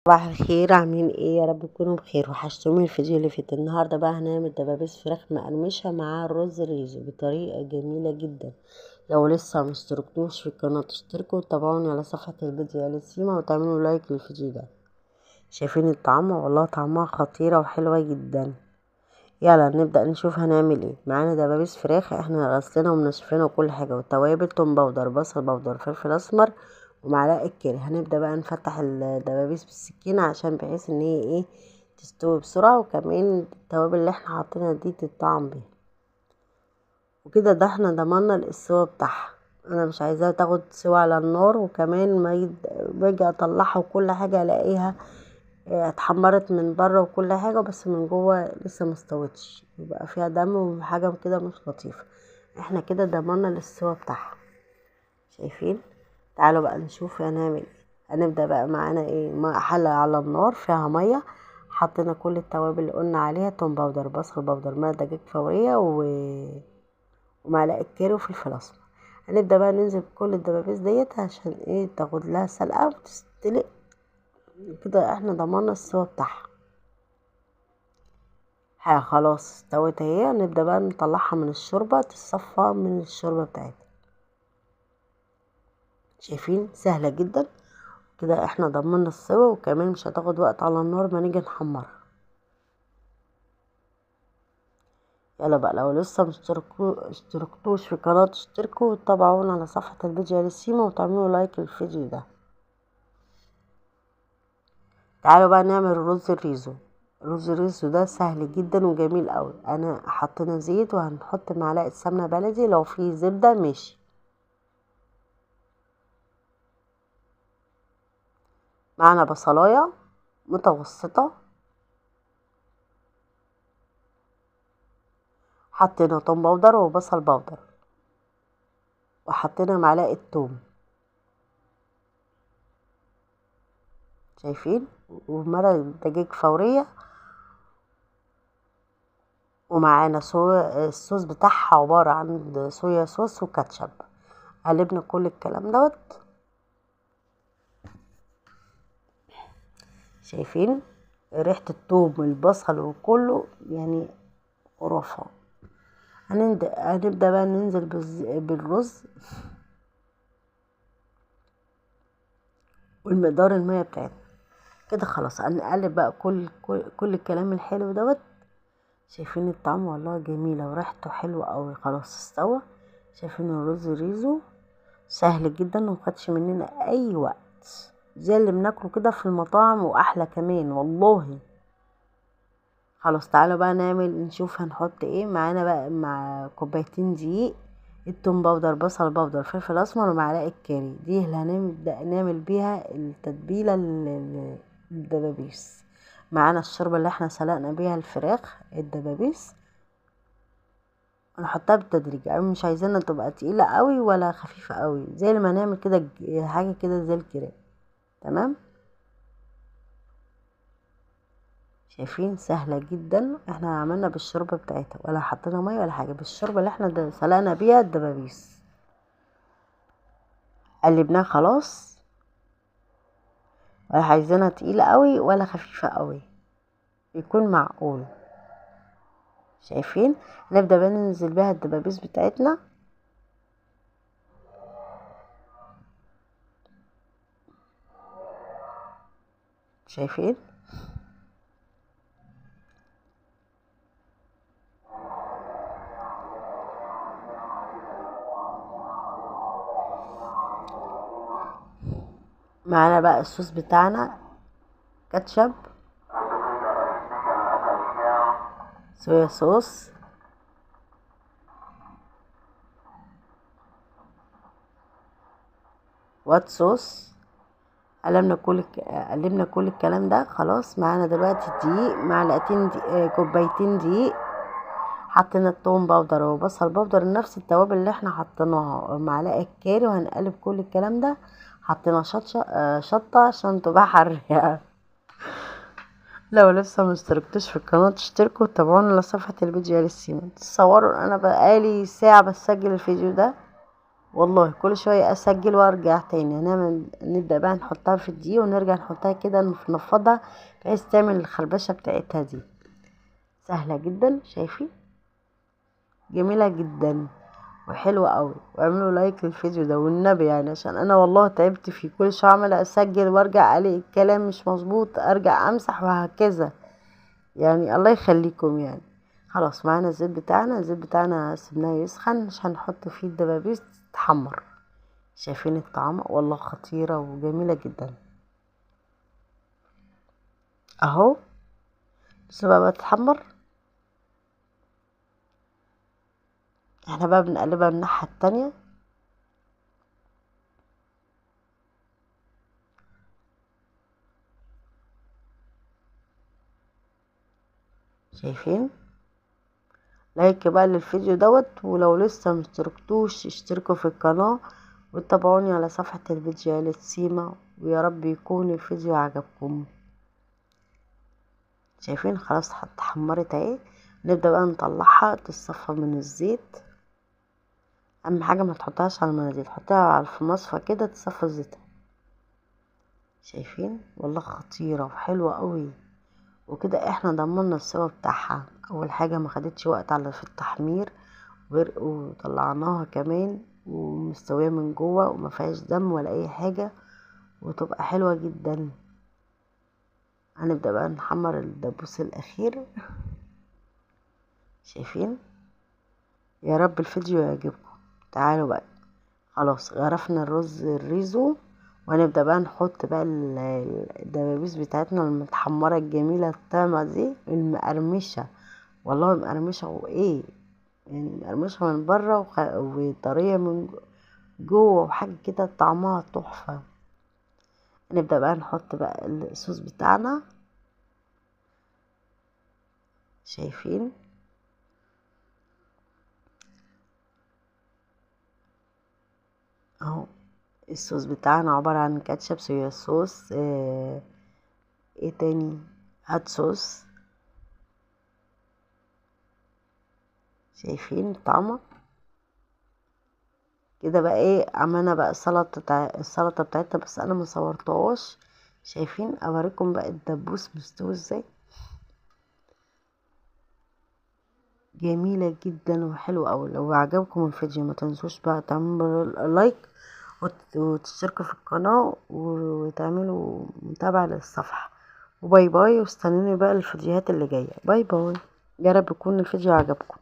صباح الخير، عاملين ايه؟ يا رب تكونوا بخير. وحشتوني الفيديو اللي فات. النهارده بقى هنعمل دبابيس فراخ مقرمشه مع الرز الريزو بطريقة جميلة جدا. لو لسه ما اشتركتوش في القناة اشتركوا وتابعوني على صفحة الفيديو على سيما وتعملوا لايك للفيديو ده. شايفين الطعم؟ والله طعمها خطيرة وحلوه جدا. يلا نبدا نشوف هنعمل ايه. معانا دبابيس فراخ احنا غسلنا ومنشفينها وكل حاجة، والتوابل توم powder، بصل powder، فلفل اسمر، ومعلقة كاري. هنبدا بقى نفتح الدبابيس بالسكينة عشان بحيث ان هي ايه تستوي بسرعة، وكمان التوابل اللي احنا حاطينها دي تتطعم بيها وكده. ده احنا ضمنا السوا بتاعها. انا مش عايزاها تاخد سوا على النار، وكمان ما باجي اطلعها وكل حاجة الاقيها اتحمرت من بره وكل حاجة، بس من جوه لسه ما استوتش، يبقى فيها دم وحاجه كده مش لطيفة. احنا كده ضمنا السوا بتاعها. شايفين؟ تعالوا بقى نشوف هنعمل ايه. هنبدا بقى معانا ايه، حله على النار فيها مية، حطينا كل التوابل اللي قلنا عليها، توم powder، بصل powder، مرق دجاج فورية، ومعلقة كاري وفلفل اسمر. هنبدا بقى ننزل بكل الدبابيس ديت عشان ايه تاخد لها سلقه وتستلق كده. احنا ضمنا السوا بتاعها. ها خلاص استوت اهي. نبدا بقى نطلعها من الشوربة، تتصفى من الشوربة بتاعتها. شايفين؟ سهلة جدا كده. احنا ضمنا السوا، وكمان مش هتاخد وقت على النار ما نيجي نحمرها. يلا بقى لو لسه اشتركتوش في القناة اشتركوا وتابعونا على صفحة الفيديو للسيما وتعملوا لايك للفيديو ده. تعالوا بقى نعمل الرز الريزو. الرز الريزو ده سهل جدا وجميل قوي. انا حطينا زيت وهنحط معلقه سمنه بلدي، لو في زبدة ماشي. معنا بصلايه متوسطه، حطينا توم powder وبصل powder، وحطينا معلقه توم. شايفين؟ ومرق دجاج فورية، ومعانا الصوص بتاعها عبارة عن صويا صوص وكاتشب. قلبنا كل الكلام دوت. شايفين ريحه الثوم والبصل وكله يعني خرافه. هنبدا بقى ننزل بالرز والمقدار المية بتاعتنا كده. خلاص هنقلب بقى كل الكلام الحلو دوت. شايفين الطعم؟ والله جميلة وريحته حلوة قوي. خلاص استوى. شايفين الرز ريزو سهل جدا ومخدش مننا اي وقت، زي اللي بناكله كده في المطاعم واحلى كمان والله. خلاص تعالوا بقى نعمل نشوف هنحط ايه معانا بقى. مع كوبايتين دقيق، التوم powder، بصل powder، فلفل اسمر، ومعلقة كاري. دي اللي هنبدا نعمل بيها التتبيله للدبابيس. معانا الشوربة اللي احنا سلقنا بيها الفراخ الدبابيس، هنحطها بالتدريج، يعني مش عايزينها تبقى تقيلة قوي ولا خفيفة قوي، زي ما نعمل كده حاجة كده زي الكريم. تمام؟ شايفين؟ سهلة جدا. احنا عملنا بالشوربه بتاعتها، ولا حطينا مية ولا حاجة، بالشوربه اللي احنا سلقنا بيها الدبابيس. قلبناها خلاص، ولا عايزينها تقيلة قوي ولا خفيفة قوي، يكون معقول. شايفين؟ نبدا بقى ننزل بيها الدبابيس بتاعتنا. شايفين؟ معانا بقى الصوص بتاعنا، كاتشب، صويا صوص، white sauce. قلبنا كل الكلام ده. خلاص معانا دلوقتي دقيق، معلقتين دقيق، كوبايتين دقيق. حطينا التوم powder وبصل powder، نفس التوابل اللي احنا حطيناها، معلقه كاري، وهنقلب كل الكلام ده. حطينا شطه عشان تبقى حراقه. لو لسه ما اشتركتوش في القناة اشتركوا وتابعونا على صفحة الفيديو للسيما. تصوروا انا بقالي ساعة بسجل الفيديو ده، والله كل شوية اسجل وارجع تاني. هنعمل نبدا بقى نحطها في الدقيق ونرجع نحطها كده نفضها بحيث تعمل الخربشه بتاعتها دي. سهلة جدا، شايفين؟ جميلة جدا وحلوه قوي. واعملوا لايك للفيديو ده والنبي، يعني عشان انا والله تعبت فيه، كل شوية عماله اسجل وارجع الاقي الكلام مش مظبوط، ارجع امسح وهكذا يعني. الله يخليكم يعني. خلاص معانا الزيت بتاعنا، الزيت بتاعنا سيبناه يسخن عشان نحط فيه الدبابيس تتحمر. شايفين الطعام؟ والله خطيرة وجميلة جدا اهو. بس بقى تتحمر، احنا بقى بنقلبها من الناحية التانية. شايفين؟ لايك بقى للفيديو دوت، ولو لسه مشتركتوش اشتركوا في القناة وتابعوني على صفحة الفيديو عيلة سيما، ويا رب يكون الفيديو عجبكم. شايفين؟ خلاص اتحمرت اهي. نبدأ بقى نطلعها تتصفى من الزيت. اهم حاجة ما تحطهاش على المناديل، تحطها على في مصفى كده تصفى زيتها. شايفين؟ والله خطيرة وحلوة قوي. وكده احنا ضمننا السوا بتاعها. اول حاجة ما خدتش وقت على في التحمير، وطلعناها كمان ومستوية من جوه وما فيهاش دم ولا اي حاجة، وتبقى حلوة جدا. هنبدأ بقى نحمر الدبوس الاخير. شايفين؟ يا رب الفيديو يعجبكم. تعالوا بقى، خلاص غرفنا الرز الريزو، وهنبدأ بقى نحط بقى الدبابيس بتاعتنا المتحمرة الجميلة الطعمة دي المقرمشة. والله مقرمشة، وايه يعني مقرمشة من بره وطرية من جوه، وحاجة كده طعمها تحفة. نبدأ بقى نحط بقى الصوص بتاعنا. شايفين؟ اهو الصوص بتاعنا عبارة عن كاتشب، صويا صوص، ايه تاني، هات صوص. شايفين طعمه كده بقى ايه؟ عملنا بقى السلطة بتاعتنا، بس انا ما صورتهاش. شايفين؟ اوريكم بقى الدبوس مستوي ازاي، جميلة جدا وحلوة اوي. لو عجبكم الفيديو ما تنسوش بقى تعملوا لايك وتشتركوا في القناة وتعملوا متابعة للصفحة. و bye bye، واستنوني بقى الفيديوهات اللي جاية. bye bye، يا رب يكون الفيديو عجبكم.